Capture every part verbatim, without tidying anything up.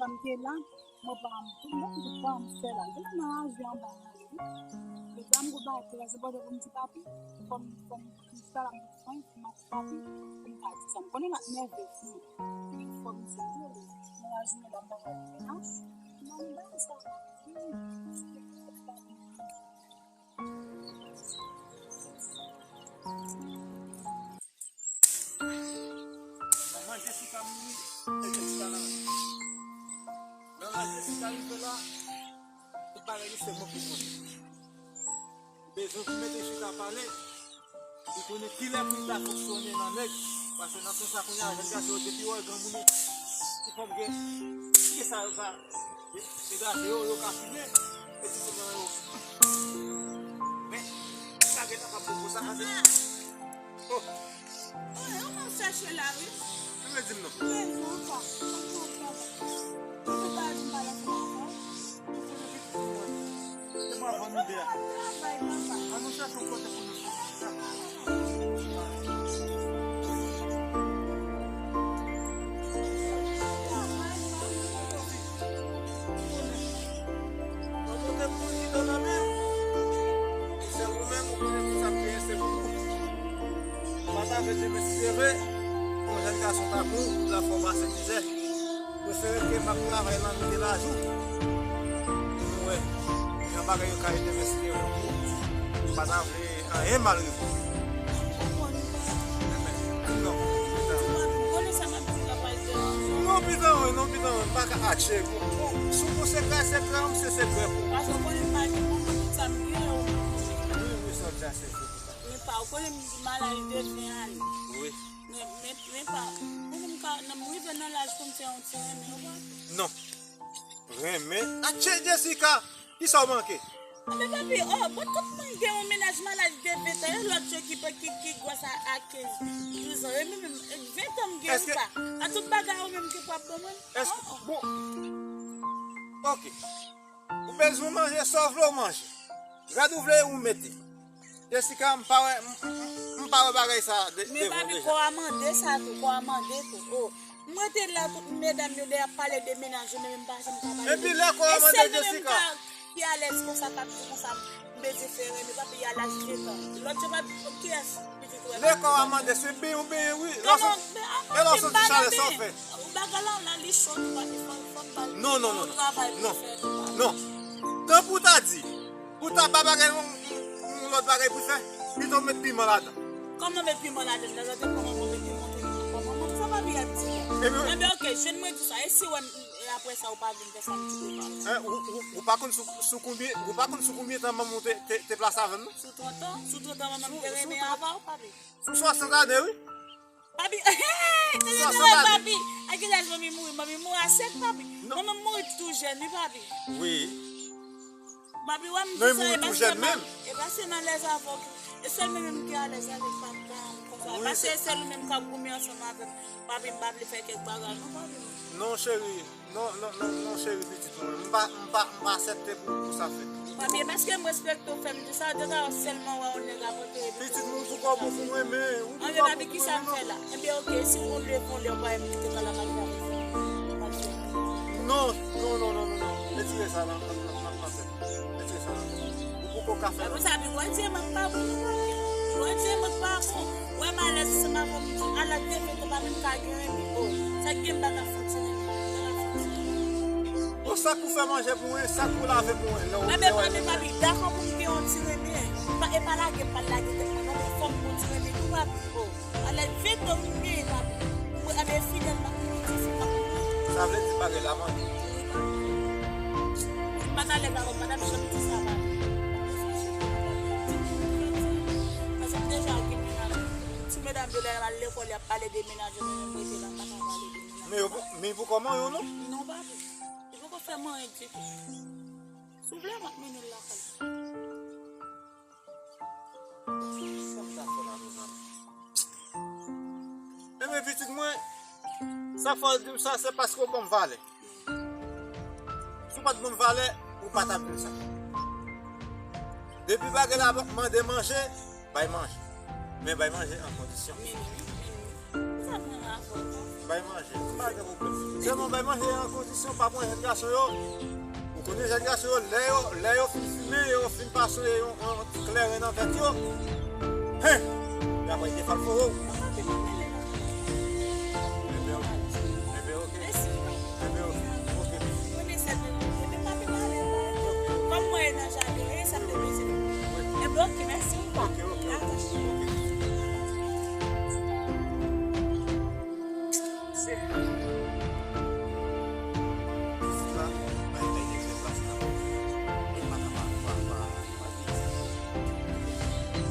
Fanm te la, mwen pa m, tout moun ki pa m fè la. Gen nan raje anba raje. Medam, pou bagay te la, se pote pou m di papi, fò m, fò m, fò m fè la, fò m fè mache papi, pou m ka di sa. M konnen l ap nève, fi. Fò m di, yo, nan raje medam pa ka fè la. Nan bagay sa, Manman Jessica mouri, se Jessica nan. Lè la Jessica rive la, tout bagay li se mwen ki konnen. Bezwen pou mete chita pale, li konnen kilè pou li ta fonksyone nan nèg. Paske nan sans sa kounye a, jèn gason yo depi yo wè granmoun li, li fòm gen, ki sa yo ka degaje yo, yo ka fimen, e si se nan yo. Men, sa gentan pa poko sa, ase. Oh. Oh, e ou m ap chèche la, wi. Ou vle di m non? Men non, pa. Pa pran travay. Ou te pa di m pa lòt travay. Se pa vann ide a. Travay, papa. An nou chèche yon kote pou nou chita. Travay, papa. Mwen monte pou mwen kite w nan men m. E se ou menm, ou konnen tout sa m genyen se pou ou. Ou pa ta vle demen si se vre, yon jèn gason tankou w, la fò w pase mizè. Prefere ke m ap travay lannwit e lajou. Pou nou wè jan bagay yo ka rete mèsi ke ou pa ta vle anyen mal rive. Non, pita. Non, pita, wi, non, pita, wi. M pa ka atche. Si w se kay sekrè, m se sekrè pou ou. Paske w konnen m pa gen moun, tout sa m gen, ou. Wi, wi, sa w di a se vre, pita. Men pa, ou konnen m malad de ven ane. Wi. Men, men, men pa, pou m ka, nan m rive nan laj pou m fè yon ti renmen, ou pa. Non. Renmen? Atche, Jessica! Kisa w manke? Men papi, oh, bon, tout moun gen yon mennaj malad de ven tan, e lòt yo ki, ki, ki gwòs a, a kenz, douz an, e menm, menm, ven tan m gen, ou pa. A tout bagay ou menm ki pwòp ban mwen. Èske, bon, ok. Ou bezwen manje, sa w vle w manje. Rad ou vle, ou mete. Jessica, m pa wè, m, m, m, m pa wè bagay sa de, devan deja. Men papi, kò a mande sa tou, kò a mande tou. Oh, m rete la, tout medam yo dèyè ap pale de mennaj yo, men m pa janm ka pale de. Epi lè kò a mande, Jessica. E sèl mwen menm ki alèz konsa, k ap di konsa, m bezwen fè renmen, papi, y a laj de tan. Lòt yo pa di, kiyès pitit ou wè. Lè kò a mande, se benyen ou benyen, wi. E lè w soti chalè, sa w fè? Bagay la, la, li cho, li pa, li pa, li pa, li pa. Non, non, non, non. Non. Tan pou ta di, pou ta ba bagay yon, yon, yon lòt bagay pou fè, pito w met piman ladan. Kòman met piman ladan? Lè lòt te pran manman, met piman tou, li pran manman. Sa pa byen di. Ebyen, ok, jwenn mwen di sa. E si w wè m, e apre sa, ou pa vin fè sa, m di ou pa. Ou, ou, ou pa konn sou, sou konbyen, ou pa konn sou konbyen tan manman w te, te, te plase avè m, non? Sou trant an? Sou trant an manman m te renmen avè w, papi. Sou swasant ane, wi. Papi, hey, tande travay, papi. A ki laj manmi mouri? Manmi mouri a sèt, papi. Manman m mouri tou jèn, wi, papi. Wi. Papi, wè m di sa, e paske nan, e paske nan lèz avè w, e sèl mwen menm ki alèz avèk papa m konsa. Paske e sèl ou menm k ap goumen ansanm avè m. Papi, m pa vle fè kèk bagay, non, papi. Non, cheri. Non, non, non, non, cheri, pitit mwen. M pa, m pa, m pa aksepte pou, pou sa fèt. Papi, e paske m respekte w fè m di sa, deja w sèlman wè yon nèg ap antere pitit mwen, ou poko bon pou mwen, men ou poko bon pou mwen, non. Anben, papi, kisa m fè la? Enben, ok, si w leve yon lè, w pa wè m kite kay la, m al travay. Non, non, non, non, non, non. Retire sa nan, nan, nan, nan tèt. Retire sa nan tèt. Ou poko ka fè. Apre sa, pi Bondye, m ap pa bon, non, papi. Bondye, m ap pa bon. Wè malèz ansanm avè w, m di, ala de fèt, ou pa menm ka gen renmen. Oh, sa k gen m pa ka fè ti renmen, m pa ka fè ti renmen. Bon, sa k pou fè manje pou mwen, sa k pou lave pou mwen, lè w, lè w rive. Papi, dakò pou m gen yon ti renmen. Pa, e pa lage m, pa lage tèt mwen, non, men fò m gon ti renmen tou, papi. Oh, ala vit dòmi m genyen, papi. Mwen, enben, fidèl, papi, m di fi, papi. Sa vle di bagay la, man. M pa t alèz avè w, m pa t ap janm di sa, papi. Paske m deja gen menaj. Ti medam yo lè y al lekòl, y ap pale de menaj yo, men mwen rete la, m pa ka pale de menaj. Men yo pou, men pou kòman yo non? Non, papi. Li poko fè m anyen ditou. Si w vle, m ap mennen l lakay. Sa m ta fè la, mezanmi? Enben, pitit mwen, sa fè w di m sa, se paske w ban m valè. Si w pa t ban m valè, ou pa t ap di m sa. Depi bagay la mande manje, bay manje. Men bay manje an kondisyon. Men, men, men, men, sa pran rapò, non? Bay manje, pa gen pwoblèm. Sèlman bay manje an kondisyon, pa pran jèn gason yo. Ou konnen jèn gason yo, lè yo, lè yo fin fimen, yo fin pase yon, yon ti kleren nan tèt yo. Hen! Y ap rete fal foro. Enben, ok. Enben, ok. Enben, ok. Ok. Enben, ok. Mèsi, wi, pa. Ok, ok. Ok. Se la, bay, bay, bay, plas la. E pa, pa, pa, pa, pa, pa,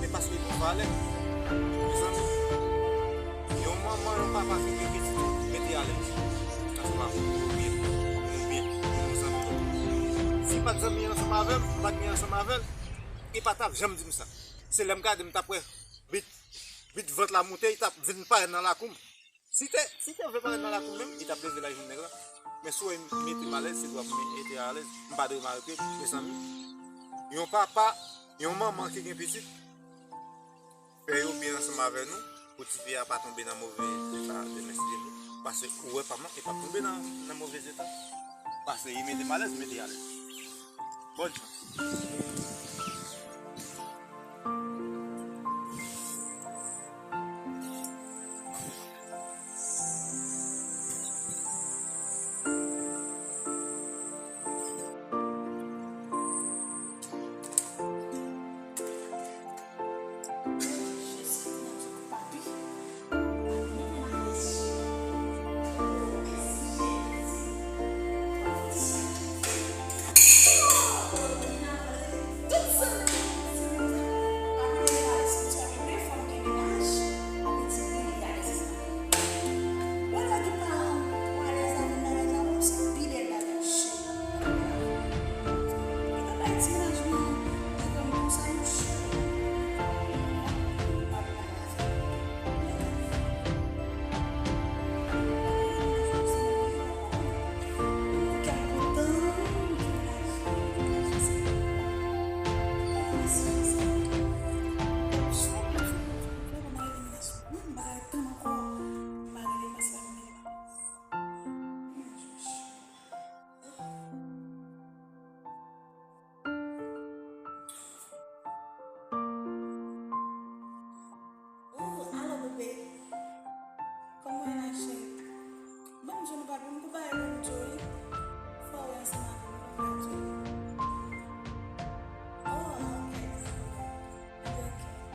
men paske nou valè. Mezanmi, yon manman, yon papa ki gen pitit, mete alèz. Sa se pa pou nou byen, pou nou byen, pou nou zanmi. Si pa t zanmi ansanm avè m, m pa t byen ansanm avè l, li pa t ap janm di m sa. Se lè m gade, m t ap wè bit, bit vant la moute, li t ap vin parèt nan lakou m. Si te, si te vle parèt nan lakou m menm, li t ap leve l al jwenn nèg la. Men si w wè m mete m alèz, se dwa pou m mete alèz. M pa dwe maltrete, mezanmi. Yon papa, yon manman ki gen pitit, fè yo byen ansanm avè nou, pou ti fi a pa tonbe nan move eta demen si Dye vle. Paske ou wè pa m nan, li p ap tonbe nan, nan move eta. Paske li mete m alèz, m mete l alèz. Bòn chans.